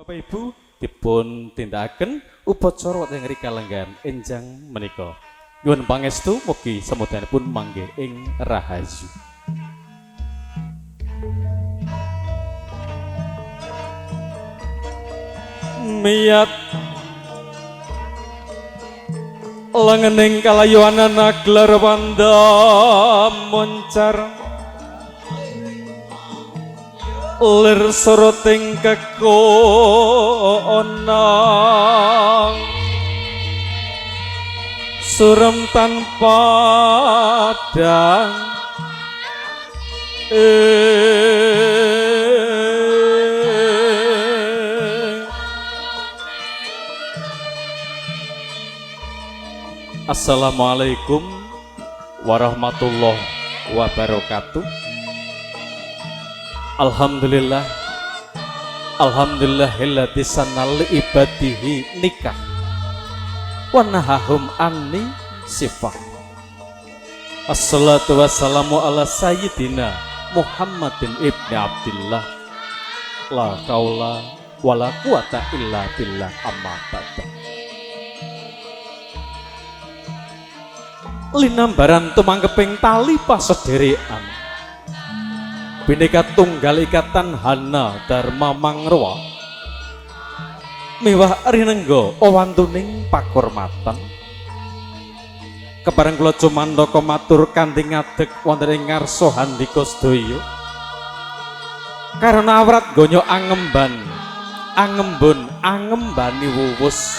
Bapak Ibu dipun tindakaken upacara wonten ing kalenggahan enjang menika. Nyuwun pangestu mugi semodanipun manggih ing rahayu. Miyat lengening kalayuanan aglar wanda moncar lir soroting kekonang surem tanpa padang. Assalamualaikum warahmatullahi wabarakatuh. Alhamdulillah, alhamdulillahilladzi sanna li ibadihi nikah wa nahahum anni sifah. Assalatu wassalamu ala sayyidina Muhammadin ibni Abdillah. La haula wala quwata illa billah, amma ba'da. Linambaran tumangkeping tali pasederekan Bhinneka Tunggal Ikatan Hana Dharma Mangrwa miwah rinengga owantuning pakurmatan. Kepareng kula cumantaka matur kanthi ngadeg wonten ing ngarsa handika sedaya karena awrat gonyo angemban angembun angembani wuwus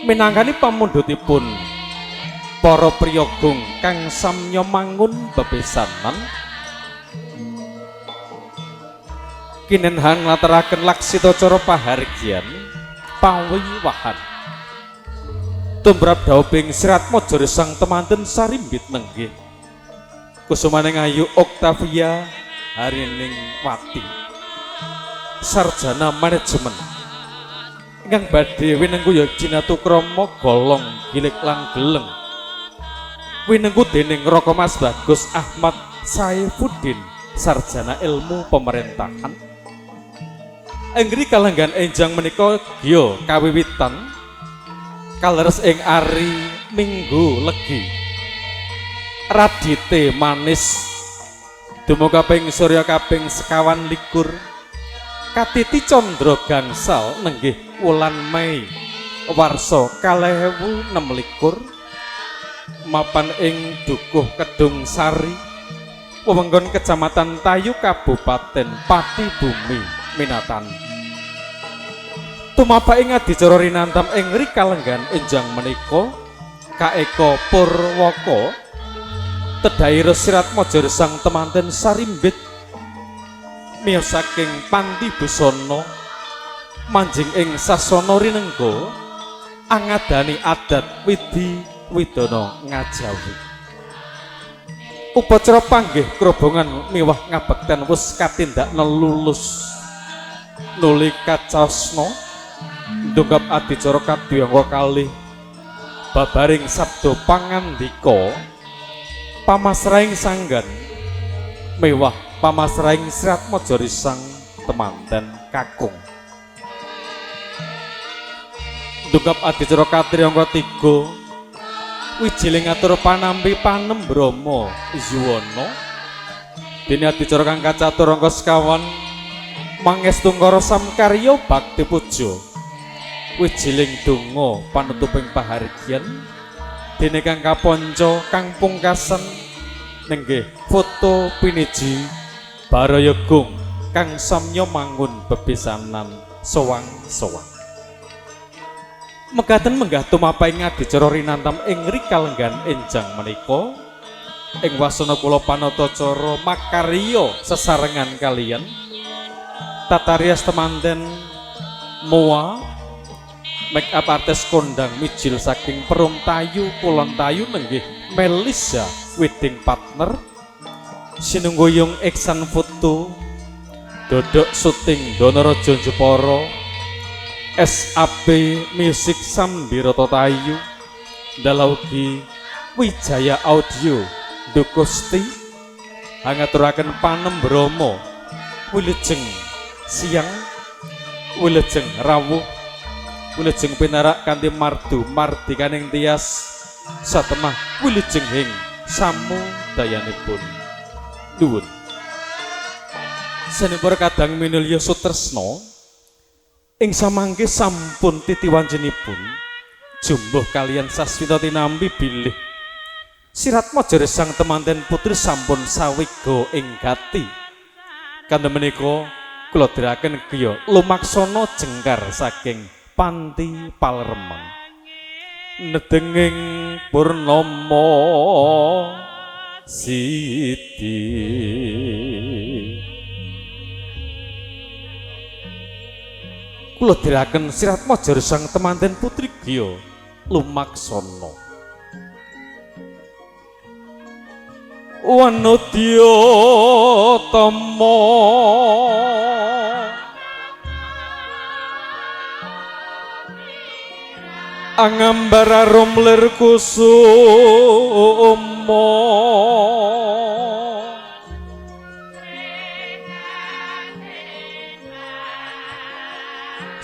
minangkani pamundhutipun para priyagung kang samya mangun bebesanan kinenhang nglataraken laksita cara pahargyan pawiwahan tumrap dhauping Siratmaja Sang Temanten Sarimbit nenggih kusumaning ayu Octavia Harining Wati sarjana manajemen ingkang badhe winengku ya jinatukrama golong gilik lan geleng winengku dening Raka Mas Bagus Ahmad Saifuddin sarjana ilmu pemerintahan. Enggri kalenggahan enjang menika gya kawiwitan kaleres ing ari Minggu Legi radite manis dumugi kaping surya kaping 21 katiti candra gangsal nenggih wulan Mei warsa 2026 mapan ing Dukuh Kedung Sari wewengkon Kecamatan Tayu Kabupaten Pati Bumi Minatan. Tumapa ing adicara rinantam ing rikalenggahan enjang menika kaeka purwaka tedhahira Siratmaja Sang Temanten Sarimbit miyos saking Panti Busana manjing ing sasana rinengga angadani adat widhi widana ngajawi. Upacara panggih krobongan miwah ngabekten wus katindakna lulus nuli kacaosna ndungkap adicara kaduyangga kalih babaring sabda pangandika pamasrahing sanggan mewah pamasrahing Siratmaja Sang Temanten kakung. Ndungkap adicara katriyangga 3 wijiling atur panampi panembrama yuwana dene adicara kang kacatur angka sekawan mangestu ngara samkarya bakti puja wijiling donga panutuping pahargyan dene kang kapanca kang pungkasan nenggih foto piniji baraya gung kang samya mangun bebesanan sowang-sowang. Mekaten menggah tumapa ing adicara rinantam ing rikalenggahan enjang menika ing wasana kula panatacara makarya sesarengan kaliyan tata rias temanten Moa make up artis kondang mijil saking Perum Tayu Kulon Tayu nenggih Melisa wedding partner sinungguyung Iksan Foto Dodok syuting Donorojo Jepara SAP Music Sambiroto Tayu dalaugi Wijaya Audio Dukusti hangaturaken panembrama wilujeng siang Wilujeng rawuh, wilujeng pinarak kanthi mardu mardikaning tias satemah wilujeng ing samudayanipun. Nuwun. Sanipun kadang minulya sutresna ing samangke sampun titi wancinipun jumbuh kaliyan sasmita tinampi bilih Siratmaja sang temanten putri sampun sawiga ing gati. Kandha menika kula dherekaken griya lumaksana jengkar saking Panti Palereman. Nedenging purnama sidi. Kula dherekaken Siratmaja sang temanten putri griya lumaksana. Wanodya tama angambar arum lir kusuma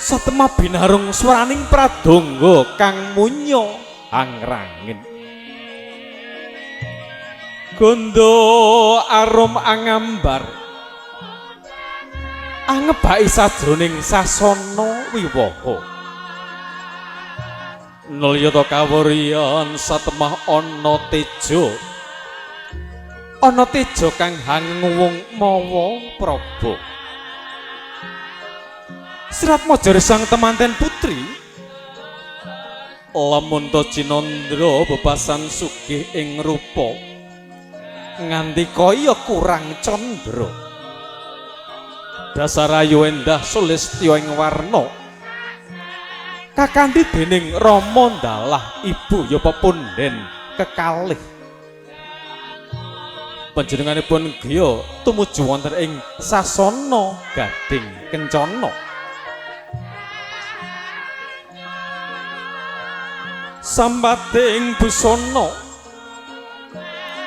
satemah binarung swaraning pradonga kang munya angrangin. Gondo arum angambar angebaki sajroning sasana wiwaha. Nulyata kawuryan satemah ana teja. Ana teja kang hanguwung mawa praba. Siratmaja sang temanten putri lamun ta cinandra bebasan sugih ing rupa nganti kaya kurang candra. Dasar ayu endah sulistya ing warna kakandhi dening rama ndalah ibu ya pepunden kekalih. Panjenenganipun griya tumuju wonten ing sasana gading kencana. Sambating busana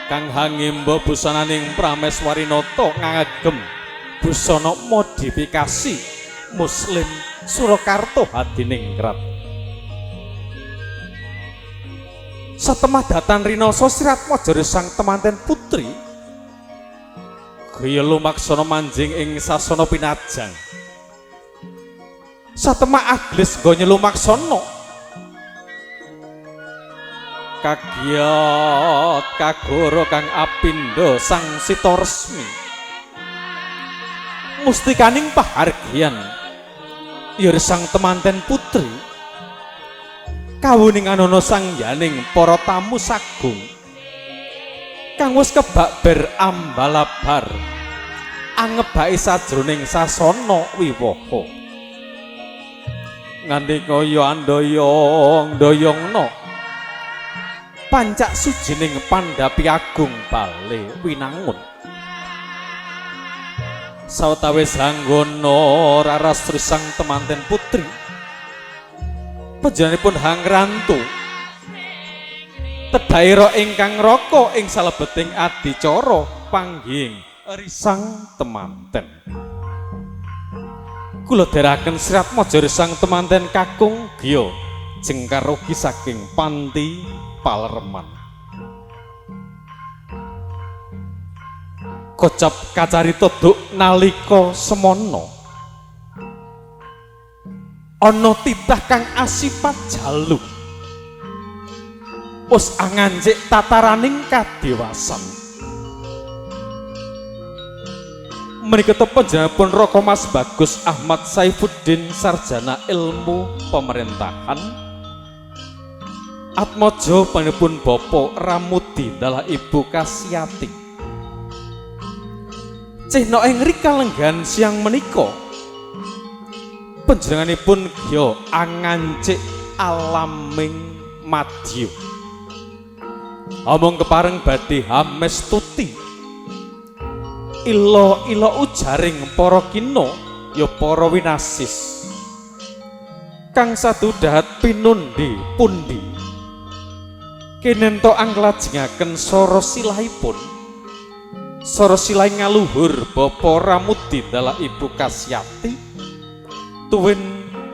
kang hangimba busananing Prameswarinata ngagem busana modifikasi Muslim Surakarta Hadiningrat. Satemah datan rinasa Siratmaja sang temanten putri griya lumaksana manjing ing sasana pinajang. Satemah aglis nggo nyelumaksana kagiat kagara kang apindo sang sita resmi mustikaning pahargyan yer sang temanten putri kawuninganana sangyaning para tamu sagung kang wis kebak berambalabar angebaki sajroning sasana wiwaha nganti kaya andoyong-doyongna pancak sujining pandhapi agung bale winangun. Sawetawis hanggono raras sang temanten putri panjenenganipun hangrantu tedhaira ingkang raka ing salebeting adicara panggihing risang temanten. Kula dherekaken Siratmaja sang temanten kakung griya jengkar ugi saking Panti Palereman. Kocap kacarita duk nalika semana ana titah kang asipat jalu wis angancik tataraning kadewasan. Menika panjenenganipun Raka Mas Bagus Ahmad Saifuddin sarjana ilmu pemerintahan. Atmaja panjenenganipun Bapak Ramudi dalah Ibu Kasiati. Cehna ing rika lenggan siang menika panjenenganipun gya angancik alaming madya. Amung kepareng badhe hamestuti ila-ila ujaring para kina ya para winasis kang satu dahat pinundi pundi kinento anglajengaken sora silahipun sora silah ngaluhur Bapa Ramudi dalah Ibu Kasyati Tuwin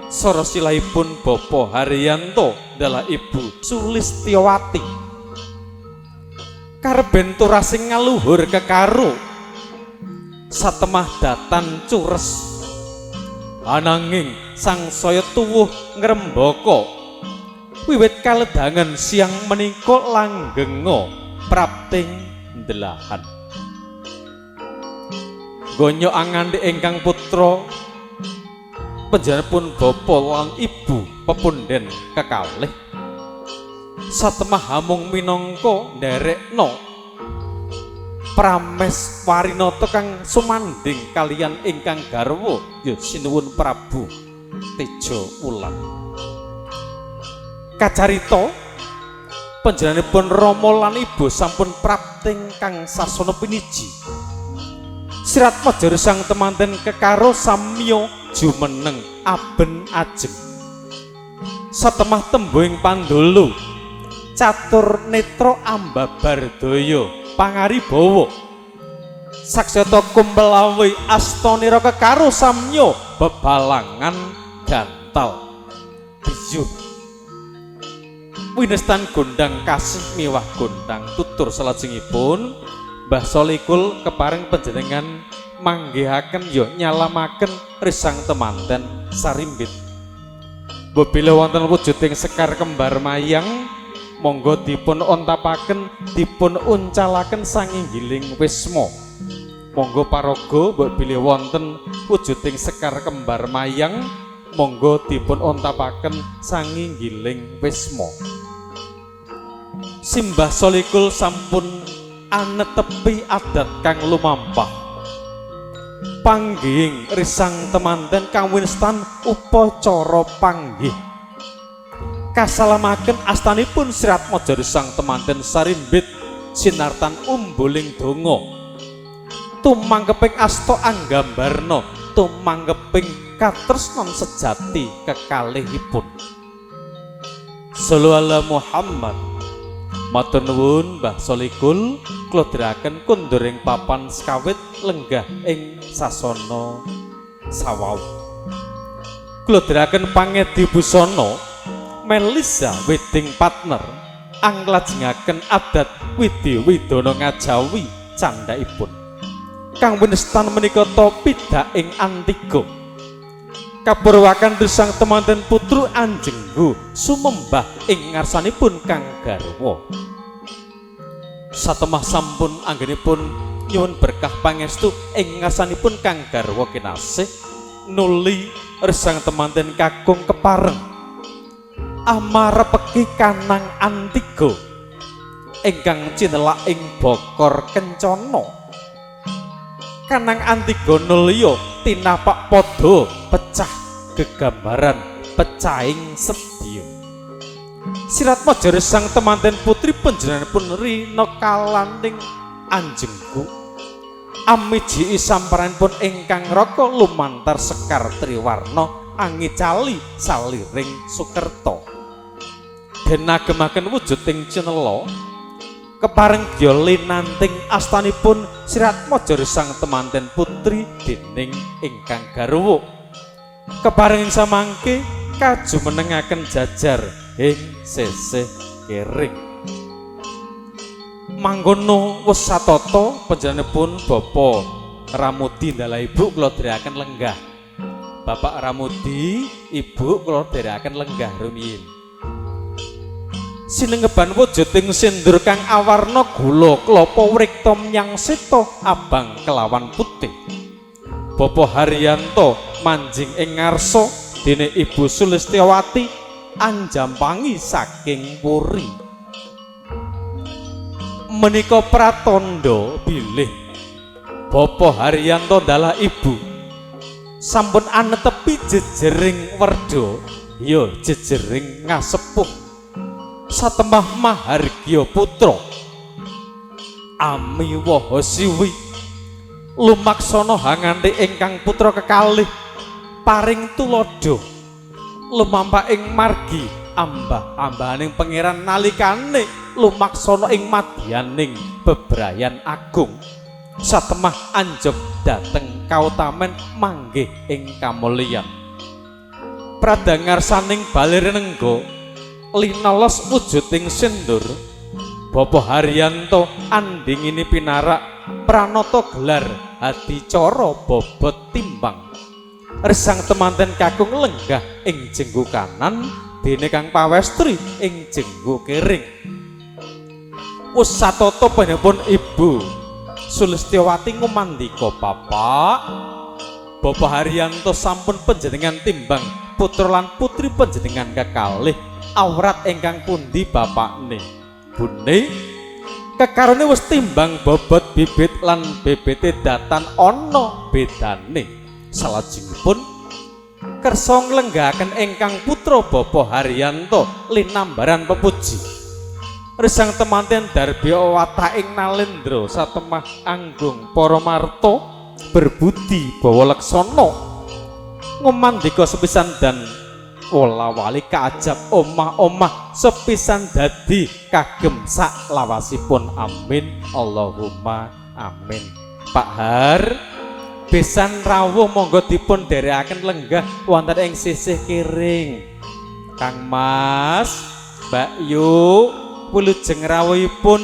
sorosilahipun Bapak Haryanto dalah Ibu Sulistyowati. Karben turasing ngaluhur kekaro satemah datan cures. Ananging sangsaya tuwuh ngrembaka wiwit kaledangan siang menika langgenga prapting ndelahan. Gonyo angandhik ingkang putra panjenenganipun bapa lan ibu pepunden kekalih satemah hamung minangka nderekna prames warinata kang sumandhing kaliyan ingkang garwa ya sinuwun Prabu Tejo Wulan. Kacarita panjenenganipun rama lan ibu sampun prapting kang sasana piniji. Sirat majar sang temanten kekaro samya jumeneng aben ajeng. Satemah tembuhing pandolo catur netra ambabar daya pangaribawa. Saksata kumpelawe astanira kekaro samya bebalangan gantal biyuh. Winestan gondang kasih miwah gondang tutur. Salajengipun Mbah Solikul kepareng panjenengan manggihaken ya nyalamaken risang temanten sarimbit. Mbok wonten wujuding sekar kembar mayang monggo dipun ontapaken dipun uncalaken sanginggiling wisma. Monggo paraga, mbok bilih wonten wujuding sekar kembar mayang monggo dipun ontapaken sanginggiling wisma. Simbah Solikul sampun anetepi adat kang lumampah. Panggihing risang temanten kang winestan upacara panggih. Kasalamaken astanipun Siratmaja risang temanten sarimbit sinartan umbuling donga. Tumangkeping asta anggambarna tumangkeping katresnan sejati kekalihipun. Sallu ala Muhammad. Matur nuwun Mbah Solikul, kula dherekaken kondur ing papan sekawit lenggah ing sasana sawau. Kula dherekaken pangedi busana Melisa wedding partner anglajengaken adat widi widana ngajawi candhaipun. Kang winestan menika ta pidak ing antiga. Kapurwakan risang temanten putru anjenggu sumembah ing ngarsanipun kang garwa. Satemah sampun anggenipun nyuwun berkah pangestu ing ngarsanipun kang garwa kinasih, nuli risang temanten kakung kepareng amarepeki kanang antiga ingkang cinelak ing bokor kencana. Kanang antiga nulya tinapak padha pecah gegambaran pecahing sedya. Siratmaja sang temanten putri panjenenganipun rina kalaning anjengku amiji samparanipun ingkang raka lumantar sekar triwarna angicali saliring sukerta. Den agemaken wujuding cinela kepareng dya linanting astanipun Siratmaja sang temanten putri dening ingkang garwa. Kepareng samangke kajumenengaken jajar ing sisih kering. Mangkono wis satata panjenenganipun Bapak Ramudi dalah Ibu kula dherekaken lenggah. Bapak Ramudi, Ibu kula dherekaken lenggah rumiyin. Sinengeban wujuding sindur kang awarna gula klapa wrikta menyang seta abang kelawan putih. Bapak Haryanto manjing ing ngarsa dene Ibu Sulistyowati anjampangi saking puri. Menika pratandha bilih Bapak Haryanto dalah Ibu sampun anetepi jejering werda ya jejering ngasepuh satemah mahargya putra ami waha siwi lumaksana hangante ingkang putra kekalih paring tuladha lumampah ing margi ambah-ambahaning pangeran nalikane lumaksana ing madyaning bebrayan agung satemah anjog dhateng kautamen manggih ing kamulyan. Pradangarsaning bale renengga linolos wujuding sindur. Bapak Haryanto andingini pinarak pranata gelar adicara bobot timbang. Resang temanten kakung lenggah ing jenggu kanan dene kang pawestri ing jenggu kering. Wus satata panjenenganipun Ibu Sulistyowati ngumandika, "Bapak, Bapak Haryanto sampun panjenengan timbang putra lan putri panjenengan kekalih awrat ingkang pundi bapakne?" "Bune, kekarone wis timbang bobot bibit lan bebete datan ana bedane." Salajengipun kersa nglenggahaken ingkang putra Bapak Haryanto linambaran pepuji. Resang temanten darbya wataking nalendra satemah anggung para marta berbudi bawa laksana ngumandika sepisan dan wola-wali kaajab omah-omah sepisan dadi kagem sak lawasipun. Amin Allahumma amin. Pak Har, besan rawuh monggo dipun dherekaken lenggah wonten ing sisih kiring. Kang Mas, Mbak Yu, wilujeng rawuhipun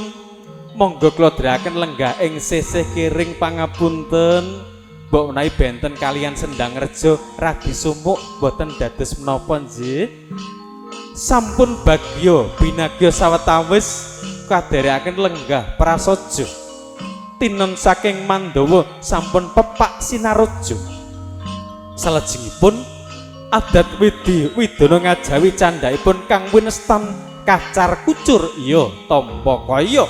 monggo kula dherekaken lenggah ing sisih kiring, pangapunten. Mbok menawi benten kalian Sendang Rejo radi sumuk mboten dados menapa nggih. Sampun bagya binagya sawetawis kadherekaken lenggah prasaja. Tinon saking Mandawa sampun pepak sinarojo. Salajengipun adat widi widana ngajawi candhaipun kang winestan kacar kucur iya tampa kaya.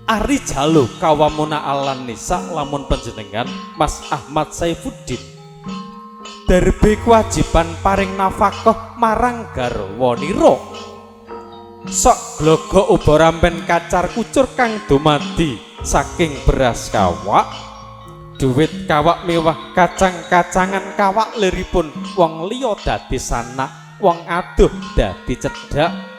Ari jalu kawamuna alan nisa lamun panjenengan Mas Ahmad Saifuddin darbe kewajiban paring nafkah marang garwanira. Sok glogok uba rampen kacar kucur kang dumadi saking beras kawak, duit kawak mewah kacang-kacangan kawak liripun wong liya dadi sanak, wong aduh dadi cedhak.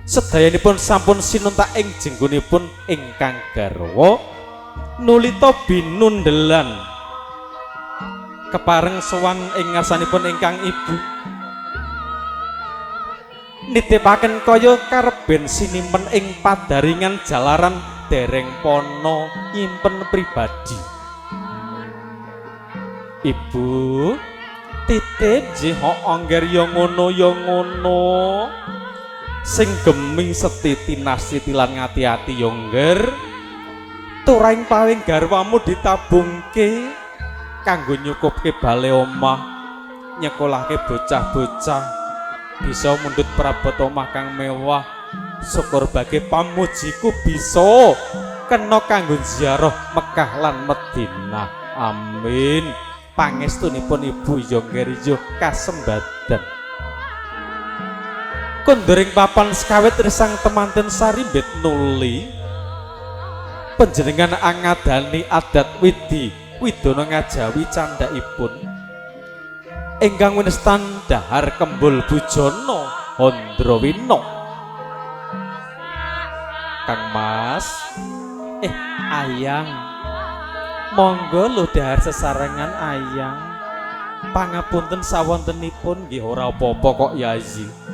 Sedayanipun sampun sinuntak ing jenggunipun ingkang garwa nulita binundelan kepareng sowan ing ngarsanipun ingkang ibu nitipaken kaya karben sinimen ing padaringan jalaran dereng pono nyimpen pribadi. Ibu titip nggih angger ya ngono ya ngono. Sing gemi setiti nasiti lan ngati-ati ya ngger. Turaing paring garwamu ditabungke kanggo nyukupke bale omah, nyekolahke bocah-bocah, bisa mundhut prabot omah kang mewah. Syukur bagi pamujiku bisa kena kanggo ziarah Mekah lan Madinah. Amin. Pangestunipun Ibu ya ngger ya kasembadan. Kondoring papan sekawit resang temanten sarimbit nuli panjenengan angadani adat widi widana ngajawi candhaipun ingkang winestan dahar kembul bujana Hondrawina. Kang Mas, ayang, monggo lho dahar sesarengan ayang. Pangapunten sawontenipun nggih ora apa-apa kok Yayi.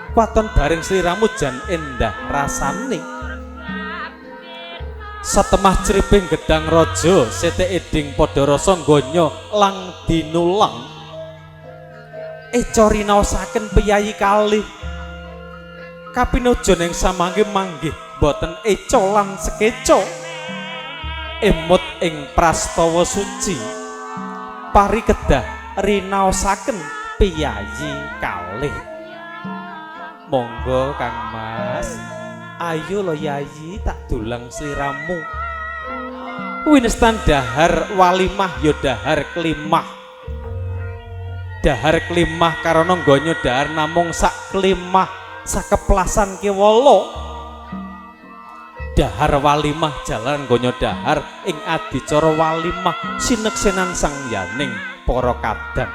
Waton bareng sliramu jan endah rasane. Satemah criping gedang raja sete eding padha rasa nggonyo lang dinulang. Eca rinaosaken piyayi kalih. Kapinujon ing samangke manggih boten eca lan sekeca. Emut ing prastawa suci. Pari kedah rinaosaken piyayi kalih. Monggo Kang Mas, ayo lo Yayi tak dulang sliramu. Winestan dahar walimah ya dahar klimah. Dahar klimah karana nggonyo dahar namung sak klimah sakeplasan kewala. Dahar walimah jalan nggonyo dahar ing adicara walimah sineksenan sang yaning para kadang.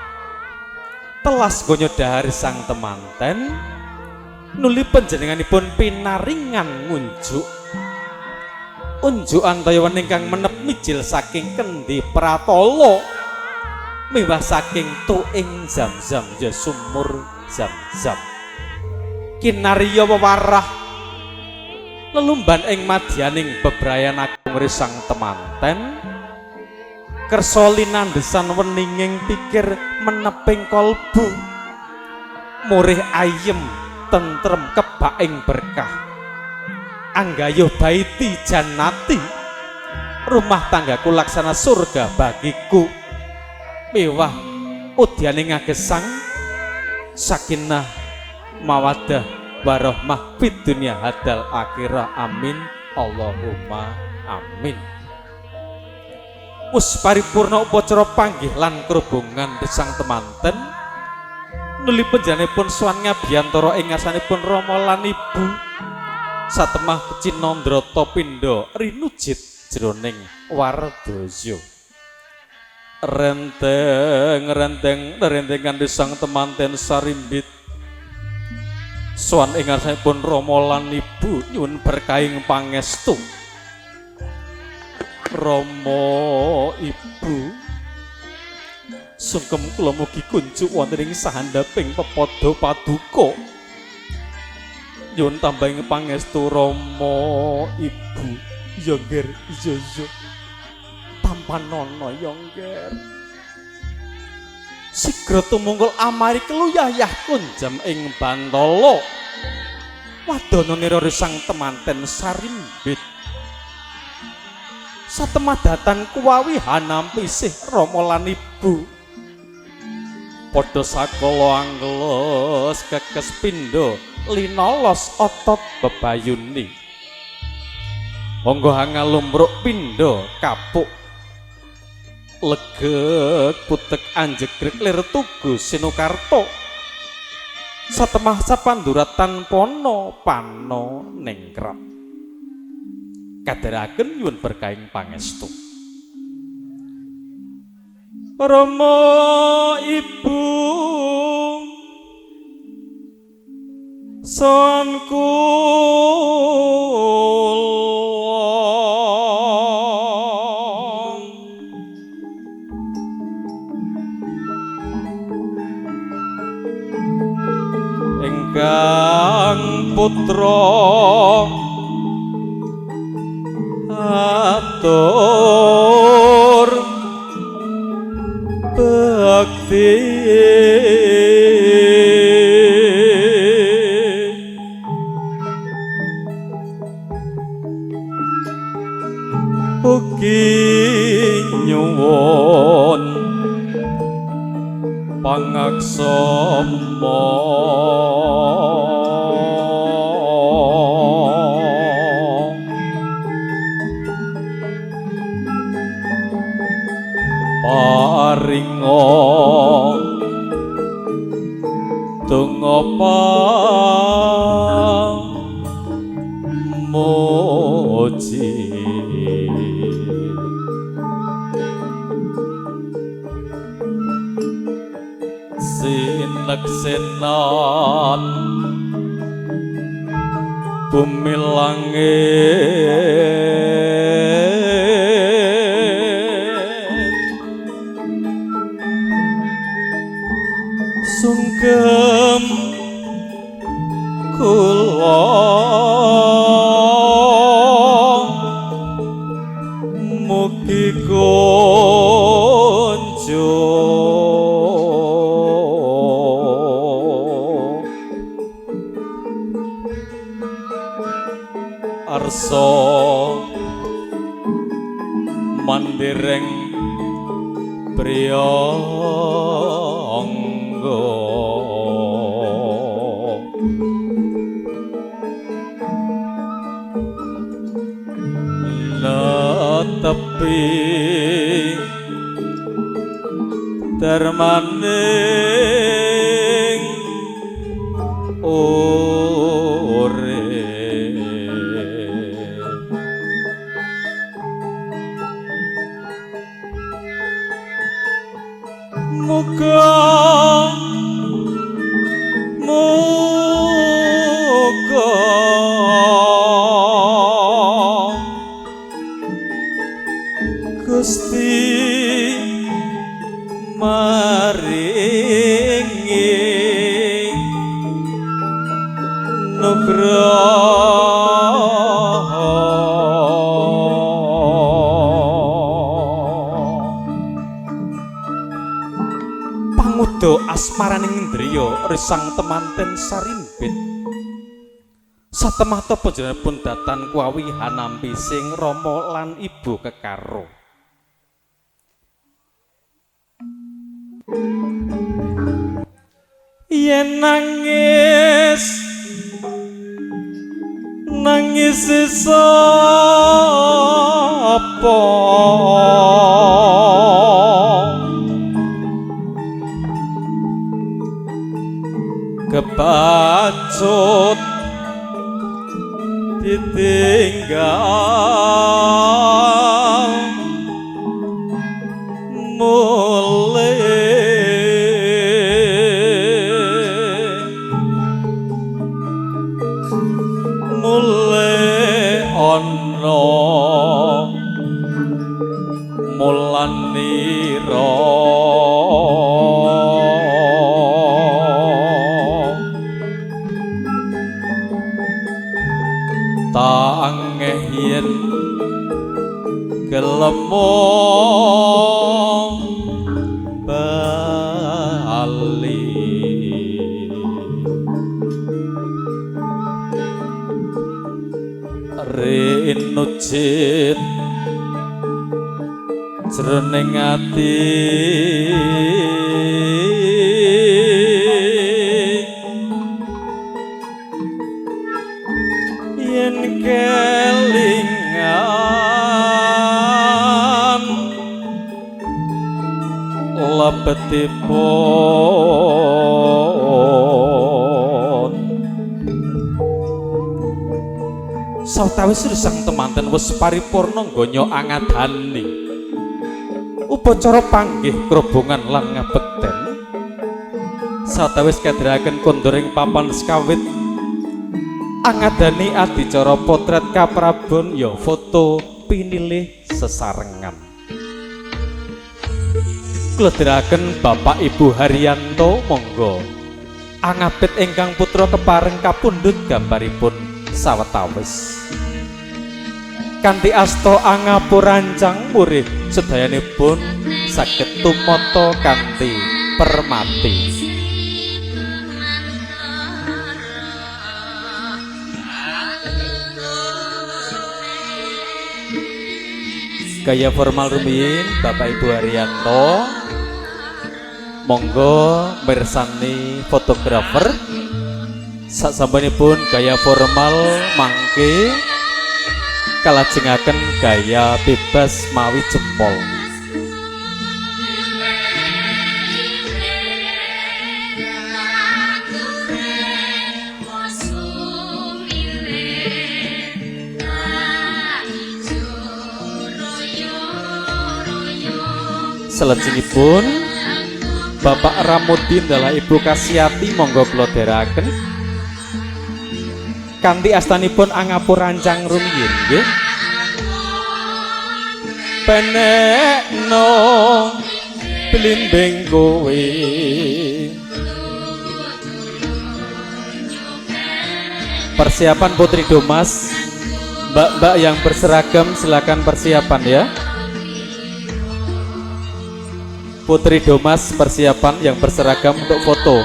Telas nggonyo dahar sang temanten nuli panjenenganipun pinaringan ngunjuk. Unjukan toya ingkang menep mijil saking kendi pratala. Miwah saking tuing Zam-Zam ya sumur Zam-Zam. Kinarya wewarah lelumban ing madyaning bebrayan agung risang temanten kersa linandhesan weninging pikir meneping kalbu murih ayem tentrem kebak ing berkah anggayuh baiti jannati rumah tanggaku laksana surga bagiku miwah udyane ngagesang sakinah mawaddah warahmah fid dunya hadal akhirah amin Allahumma amin. Wus paripurna upacara panggih lan krubungan desang temanten nuli panjenenganipun sowan ngabiyantara ing ngarsanipun rama lan ibu satemah cinandrata pindha rinujit jroning wardaya. Renteng renteng rentengan desang temanten sarimbit sowan ing ngarsanipun rama lan ibu nyuwun berkahing pangestu. Rama ibu sungkem kula mugi kunjuk wonten ing sahandaping pepada paduka nyuwun tambahing pangestu rama ibu. Ya nggih, iya iya tampanana ya nggih. Sigra tumungkul amari keluyayah kunjam ing bantala wadana nira risang temanten sarimbit satemah datan kuwawi hanampi sih rama lan ibu padha sakala anggelos kekes pindha linolos otot bebayuni monggo hangalumruk pindha kapuk legek putek anjegrek lir tugu sinukarta satemah sapanduratan pono pano ningkrat kadheraken nyuwun berkahing pangestu. Rama ibu son kula ingkang putra atur bekti ugi nyuwun pangaksama paringa donga pamuji sineksenan bumi langit sungkem kula mugi kunjuk arsa mandireng priyangga netepi darmaning urip. Nugroho. Panguda asmaraning indriya risang temanten sarimbit. Satemah panjenenganipun datan kuawi hanampi sing rama lan ibu kekaro. Yen nangis nangis sapa, kebacut ditinggal mulih mulih ana mulanira. Tangeh yen gelemo bali rinujit jroning ati yen kelingan lebetipun sawetawis sang temanten wis paripurna nggonyo angadani upacara panggih krobongan lan ngabekten. Sawetawis kadhiraken kondoring papan sekawit angadani adicara potret kaprabon ya foto pinilih sesarengan. Kledheraken Bapak Ibu Haryanto monggo angapit ingkang putra kepareng kapundhut gambaripun sawetawis. Kanthi asta angapurancang murih sedayanipun saged tumata kanthi permati. Gaya formal rumiyin Bapak Ibu Haryanto monggo mirsani fotografer. Sasampunipun gaya formal mangke kalajengaken gaya bebas mawi jempol. Salajengipun Bapak Ramudin dalah Ibu Kasiati monggo kula dherekaken kanthi astanipun angapurancang rumiyin nggih. Penekno blimbing kowe Persiapan Putri Domas, mbak-mbak yang berseragam silakan persiapan ya. Putri Domas persiapan yang berseragam untuk foto.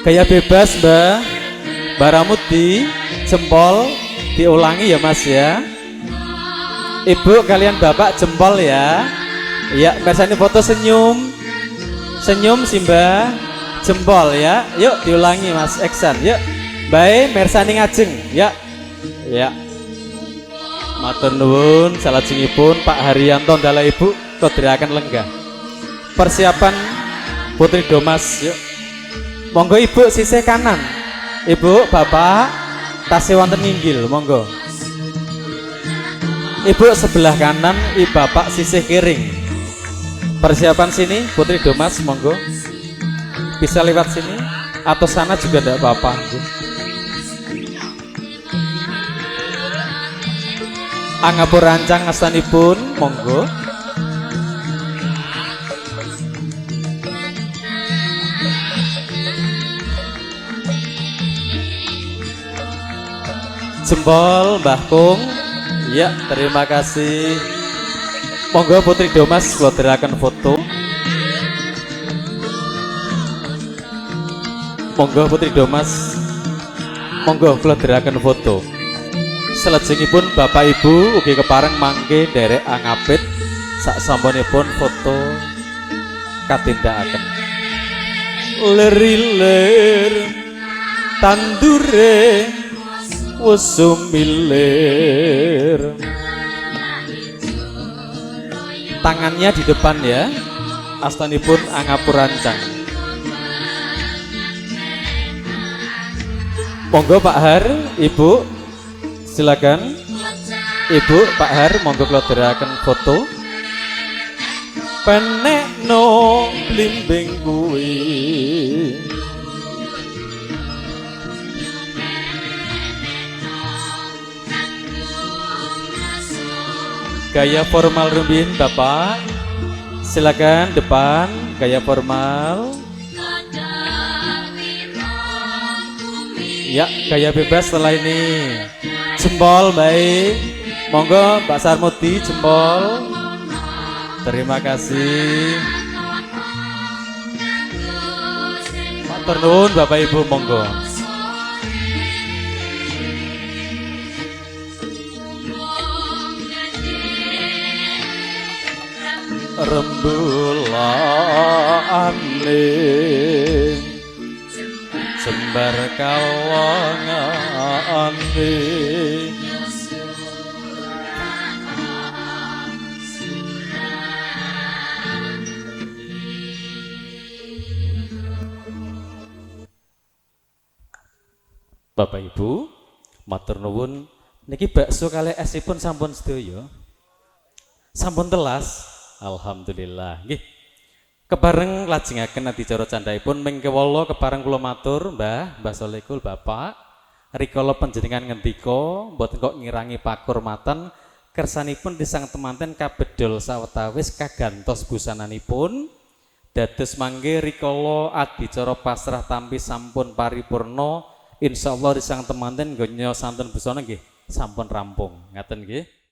Gaya bebas mbak. Mbak Ramudi jempol diulangi ya mas ya. Ibu kalian bapak jempol ya. Ya ini foto senyum. Senyum sih mbak. Jempol ya. Yuk diulangi mas Eksan. Yuk. Baik mersani ngajeng ya. Ya. Matur nuwun salajengipun Pak Haryanto dalah Ibu kodhiraken lenggah. Persiapan Putri Domas yuk. Monggo Ibu sisih kanan. Ibu, Bapak tasih wonten nginggil, monggo. Ibu sebelah kanan, Ibu Bapak sisih kiring. Persiapan sini Putri Domas monggo. Bisa lewat sini atau sana juga enggak apa-apa. Angapurancang astanipun monggo. Jempol Mbah Kung. Ya, terima kasih. Monggo Putri Domas kula dherekaken foto. Monggo Putri Domas. Monggo kula dherekaken foto. Salajengipun Bapak Ibu ugi kepareng mangke nderek angapit sak sampunipun foto katindakaken. Lir-lir tandure wis sumilir. Tangannya di depan ya. Astanipun Angapurancang. Monggo Pak Har, Ibu, silakan. Ibu, Pak Har, monggo kula dherekaken foto. Penekno blimbing kuwi. Gaya formal rumiyin Bapak. Silakan depan gaya formal. Ya, gaya bebas setelah ini. Jempol baik. Monggo Mbak Sarmudi jempol. Terima kasih. Matur nuwun Bapak Ibu, monggo. Rembulane jembar kawangane. Bapak Ibu, matur nuwun niki bakso kalih esipun sampun sedaya. Sampun telas. Alhamdulillah. Nggih. Kepareng lajengaken adicara candhaipun ming kewala kepareng kula matur Mbah, Mbah Solekul, Bapak. Rikala panjenengan ngendika mboten kok ngirangi pakurmatan kersanipun disang temanten kabedol sawetawis kagantos busananipun dados mangke rikala adicara pasrah tampi sampun paripurna, insyaallah risang temanten nggonyo santun busana nggih sampun rampung. Ngaten nggih.